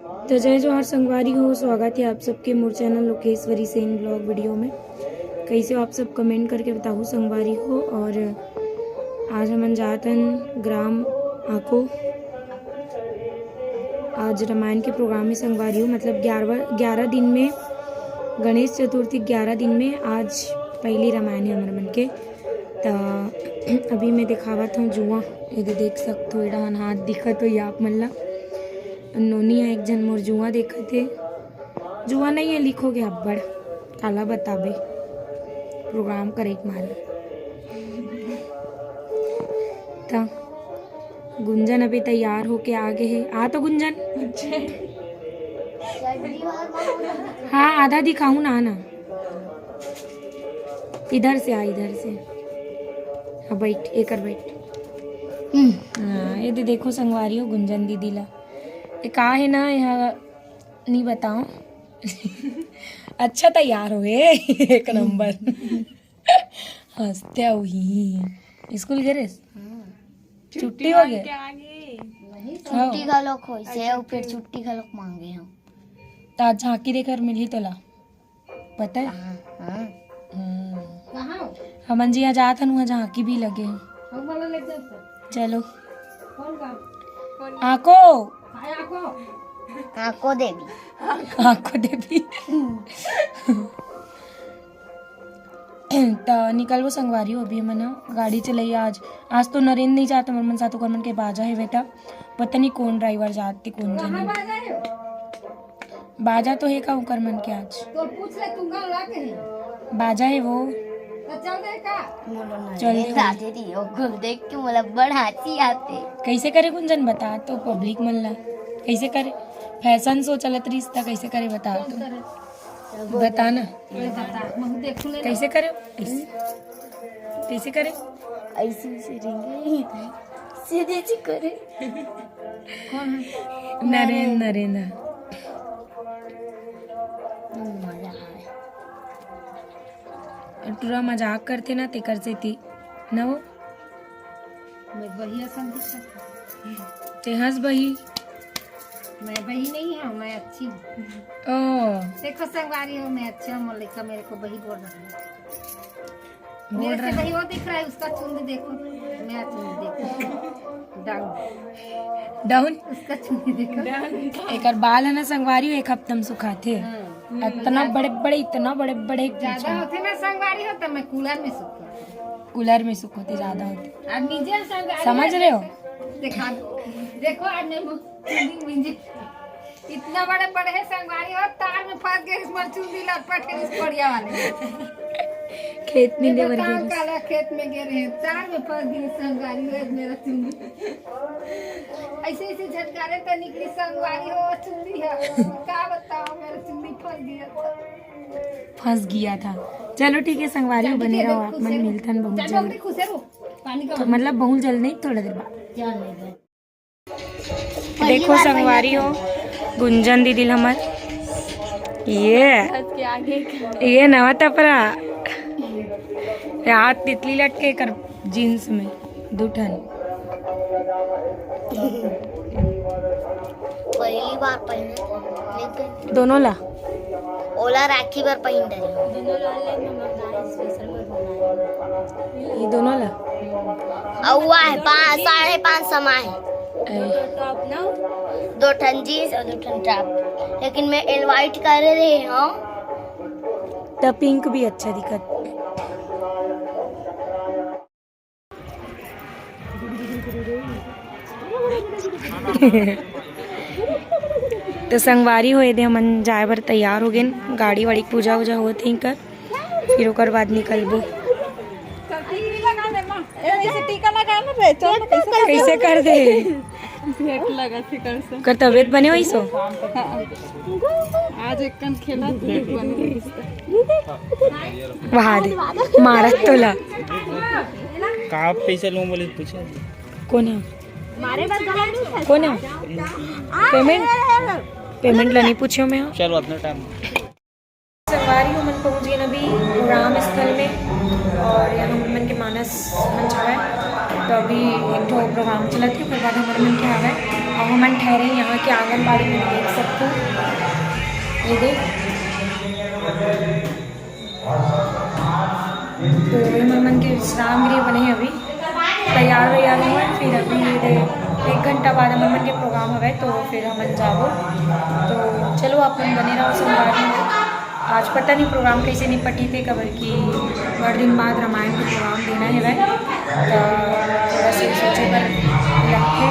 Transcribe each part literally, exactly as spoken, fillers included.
तो जय जोहार संगवारी हो, स्वागत है आप सबके मोर channel Lokeshwari Sen blog video में। कैसे हो आप सब, कमेंट करके बताओ संगवारी हो। और आज हमन जात हन ग्राम आको। आज रामायण के प्रोग्राम में संगवारी हो, मतलब ग्यारह ग्यारह दिन में, गणेश चतुर्थी ग्यारह दिन में आज पहली रामायण है हमर मन के। त अभी मैं दिखावत हूँ जुआ, ये दे देख सकत हो, एड़ा मन हाथ दिखत हो आप मन ला। नोनी है एक झन मोर जुआ देखत हे, जुआ नहीं है, लिखोगे अब्बड़, काला बताबे, प्रोग्राम करे के मारे। त गुंजन अभी तैयार होके आ गए है। आ तो गुंजन। हाँ, आधा दिखाऊं ना, आना। इधर से आ, इधर से। हाँ, बैठ, एकर बैठ। हाँ, ये दे देखो संगवारी हो गुंजन दीदी ला। ये का है ना, यहाँ नहीं बताओ। अच्छा तैयार हो, एक नंबर। हंसते हुई स्कूल गे रेस? छुट्टी हो गए? छुट्टी घलोक होइसे, अउ फिर छुट्टी घलोक मांगे हम। त आज झांकी देखे बर मिलही तोला, पता है? हाँ, हाँ। हम्म। हमन जी यहाँ जात हन, वहाँ झांकी भी लगे। चलो। आको। आको देवी। आको देवी। त निकलबो संगवारी हो, अभी हमन ह गाड़ी चलई आज। आज तो नरेंद्र नहीं जात हमर मन साथ, ओकर मन के बाजा है बेटा, पता नहीं कौन ड्राइवर जात ते कौन जनी। बाजा तो है का ओकर मन के आज? बाजा है वो। चल दे। दादी दी, ओकर देख के मोला बड़ हंसी आते। कैसे करे गुंजन, बता तो पब्लिक मन ला, कैसे करे? फैशन शो चलत रहिस त कैसे करे, बता तो। बता ना। कैसे करे? कैसे करे? ऐसे ऐसे रेंगे, सीधे जी करे। नरेंद्र, नरेंद्र। मजा आए। टूरा मजाक करथे ना, तेकर सेती ना वो। मैं बही असन दिखत हूँ। ते हंस बही। मैं बही नहीं हूँ, मैं अच्छी हूँ। ओ। देखो संगवारी हो, मैं अच्छी हूँ, लड़का मेरे को बही बोल रहा है। बोल मेरे से रहा है। बही वो दिख रहा है, उसका चुंदी देखो, मेरा चुंदी देखो। डाउन। डाउन। उसका चुंदी देखो। एकर बाल है ना संगवारी, एक हफ्ता में सुखाथे। हाँ। इतना बड़े बड़े, इतना बड़े बड़े, ज्यादा होथे ना संगवारी हो, तो मैं कूलर में सुखो। कूलर में सुखोथे, ज्यादा होथे। अब नीचे संगवारी समझ रहे हो? देखा, देखो आज मैं चुंदी मुंजी इतना बड़े बड़े है संगवारी हो, तार में फंस गए, इस मर चुंदी लटपट के इस कोड़िया वाले। खेत में ये देवर बताओ, गिरिस। काला खेत में गिरे हैं, तार में फंस गए संगवारी हो, मेरा चुंदी। ऐसे ऐसे झटकारे तो निकली संगवारी हो, चुंदी है। का बताओ, मेरा चुंदी फंस गया था। फंस गया था। चलो ठीक है संगवारी हो, बने रहो, आप मन मिलथन बहुत जल्द। खुश है वो, पानी का तो मतलब बहुत जल्द नहीं, थोड़ा देर बाद। देखो संगवारी हो, गुंजन दीदी ल हमर ये, ये नवा टपरा, ये हाथ तितली लटके कर जींस में दू ठन। पहली बार पहने, लेकिन दोनों ला? ओला राखी बर पहिन डरे। ये दोनों ला? अउआ है, पाँच, साढ़े पाँच सौ में है। ए। दो ठन जींस और दो ठन टॉप, लेकिन मैं एल व्हाइट करे रहे हूँ। त पिंक भी अच्छा दिखत। तो संगवारी हो, एदे हमन जाए बर तैयार हो गेन। गाड़ी वाड़ी के पूजा वूजा होत हे कर, फिर ओकर बाद निकलबो। कैसे कर दे? कर तबियत बने होइस हो? आज एक कन खेला, तबियत बने होइस। वहा दे, मारत तोला। का पैसा लूं बोले पूछे। कौन है? कौन है? पेमेंट, पेमेंट ला नहीं पूछे मैं। चलो, अपना टाइम। संगवारी हो, हमन पहुंच गेन अभी राम स्थल में और यहाँ हमन के मानस मंच हवय। तो अभी एक ठो प्रोग्राम चलत हे, ओकर बाद हमर मन के हवय हमन ठहरे यहाँ के आंगनबाड़ी में, देख सकते हो, ये देख। तो ये मन के विश्राम गृह बने हे, अभी तैयार वैयार हुए, फिर अभी ये दे एक घंटा बाद हमन मन के प्रोग्राम हवे, तो फिर हमन जाबो। तो चलो, आप मन बने रहो संगवारी हो। आज पता नहीं प्रोग्राम कैसे निपटी थे, काबर कि बड़ दिन बाद रामायण के प्रोग्राम देना हे भाई, तो थोड़ा सा सोचे बर लगथे।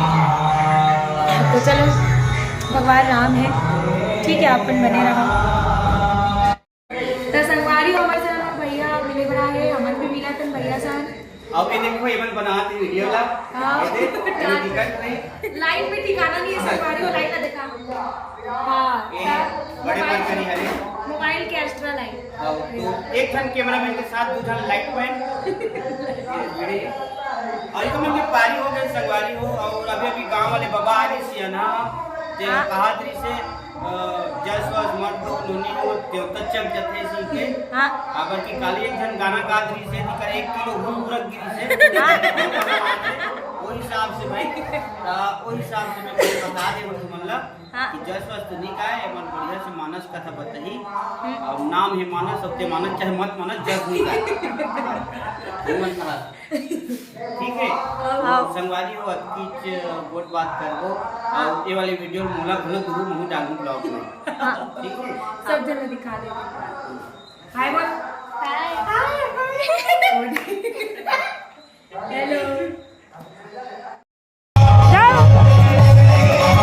तो चलो, भगवान राम है, ठीक है, आप मन बने रहो। तो संगवारी हो, हमारे साथ हमारे भैया मिले बड़ा है, हमन भी मिला तन भैया साथ। अब ये देखो, ये मन बनात हे वीडियो ला। हाँ। ये देख, ये दिक्कत नहीं। लाइन पे ठिकाना नहीं है, संगवारी हो, लाइन ना देखा। हाँ, ये तो बड़े मोबाइल मन करी हरे। मोबाइल के एक्स्ट्रा लाइन। और तो एक ठन कैमरामैन के साथ दू ठन लाइट मैन। और ये तो मन के पारी हो गए, संगवारी हो, और अभी अभी गांव वाले बाबा आ रही सियाना, ते हाँ। कहा दरी से अ, जस वस मत दो, नोनी हो, देवता चक जथे सीखे। हाँ। काबर कि काली एक झन गाना गात रहिस हे, तेकर एक किलो हूँ उरक गिरिस हे। हाँ। वो हिसाब से भाई, अ, वो हिसाब से मैं बता दे तुमन ला हाँ। कि जस वस तो नहीं कहे, एमन बढ़िया से मानस कथा बताही। हम्म। और नाम हे मानस, अब ते मानस चाहे मत मानस, जस नहीं कहे। तुमन कहा। ठीक है? हाँ। संगवारी हो, अतकीच गोठ बात करबो। हाँ। और ये वाले वीडियो मोला घलो दूर महू डालू ब्लॉग में। हाँ। ठीक है? सब जन दिखा दे। हाय बोल। हाय। हाय। हेलो।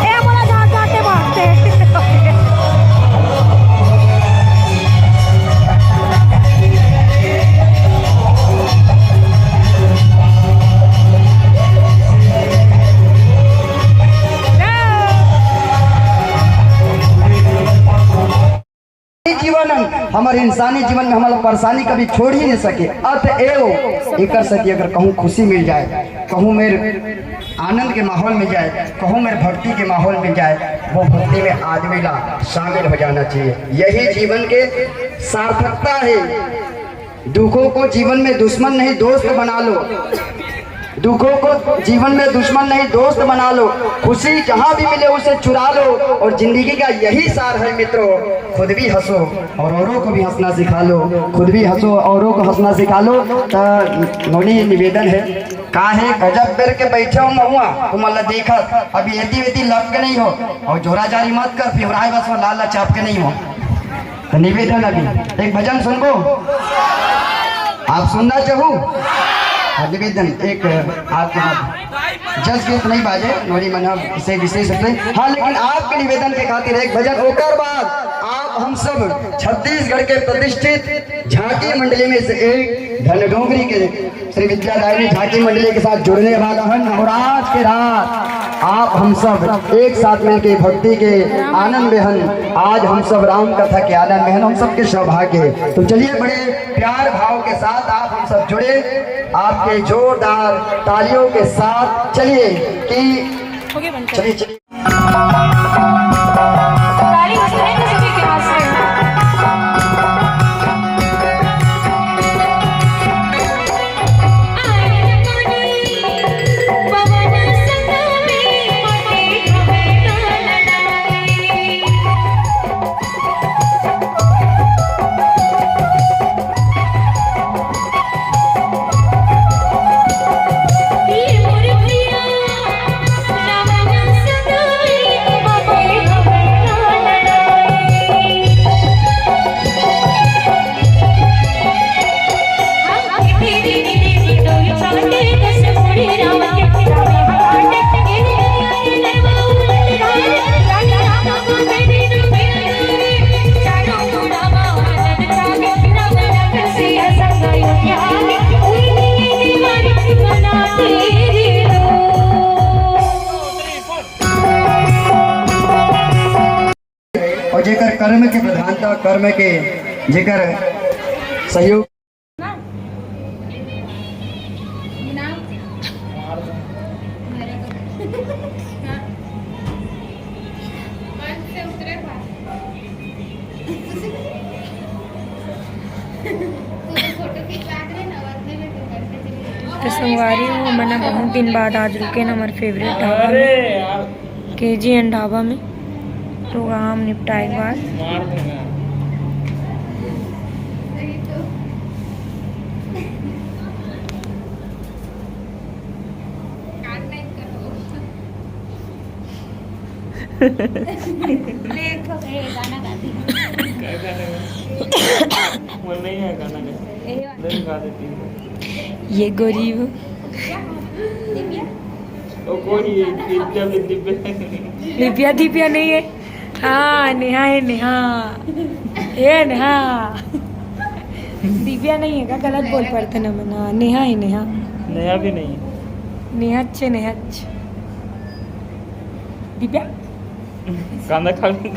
ए, बोला, जहाँ जाते भागते। जीवन, हमर इंसानी जीवन में हमला परेशानी कभी छोड़ ही नहीं सके। अतएव एकर सेती अगर कहूँ खुशी मिल जाए, कहूँ मेर आनंद के माहौल मिल जाए, कहूँ मेर भक्ति के माहौल मिल जाए, वो भक्ति में आदमी ला शामिल हो जाना चाहिए। यही जीवन के सार्थकता है। दुखों को जीवन में दुश्मन नहीं, दोस्त बना लो। दुखों को जीवन में दुश्मन नहीं, दोस्त बना लो। खुशी जहाँ भी मिले, उसे चुरा लो। और जिंदगी का यही सार है मित्रों, खुद भी हंसो और औरों को भी हंसना सिखा लो। खुद भी हंसो, औरों को हंसना सिखा लो। त नोनी निवेदन है, काहे गजब बेर के बैठे हो महुआ, तुमन ला देखत, अभी एती वेती लप के नहीं हो, और जोरा जारी मत कर, फिर राय बस लाल ला चाप के नहीं हो। तो निवेदन, अभी एक भजन सुनबो, आप सुनना चाहू? हाँ, निवेदन, एक आपके हाथ, जस गीत नहीं बाजे, नोनी मन इसे विशेष रखते। हाँ, लेकिन आपके निवेदन के खातिर एक भजन, ओकर बाद आप हम सब छत्तीसगढ़ के प्रतिष्ठित झांकी मंडली में से एक धन डोंगरी के श्री विद्यादायिनी झांकी मंडली के साथ जुड़ने वाला हन और आज के रात आप हम सब एक साथ मिलके भक्ति के आनंद में हन। आज हम सब राम कथा के आनंद में हन, हम सबके सौभाग्य है। तो चलिए, बड़े प्यार भाव के साथ आप हम सब जुड़े, आपके जोरदार तालियों के साथ। चलिए कि चलिए, चलिए। ताली बजाएंगे सभी के हाथ से। और जेकर कर्म के प्रधानता, कर्म के जेकर सहयोग। तो संगवारी हो, हमन ह बहुत दिन बाद आज रुके न हमर फेवरेट ढाबा में। अरे यार। केजीएन ढाबा में प्रोग्राम निपटाए के बाद। ये गोरी वो। दिव्या, दिव्या नहीं है। हाँ, नेहा है, नेहा। ए, नेहा। दिव्या नहीं है का? गलत बोल पड़ते ना मना। नेहा है, नेहा। नेहा भी नहीं है। नेहच, नेहच। दिव्या? कांदा खा ले।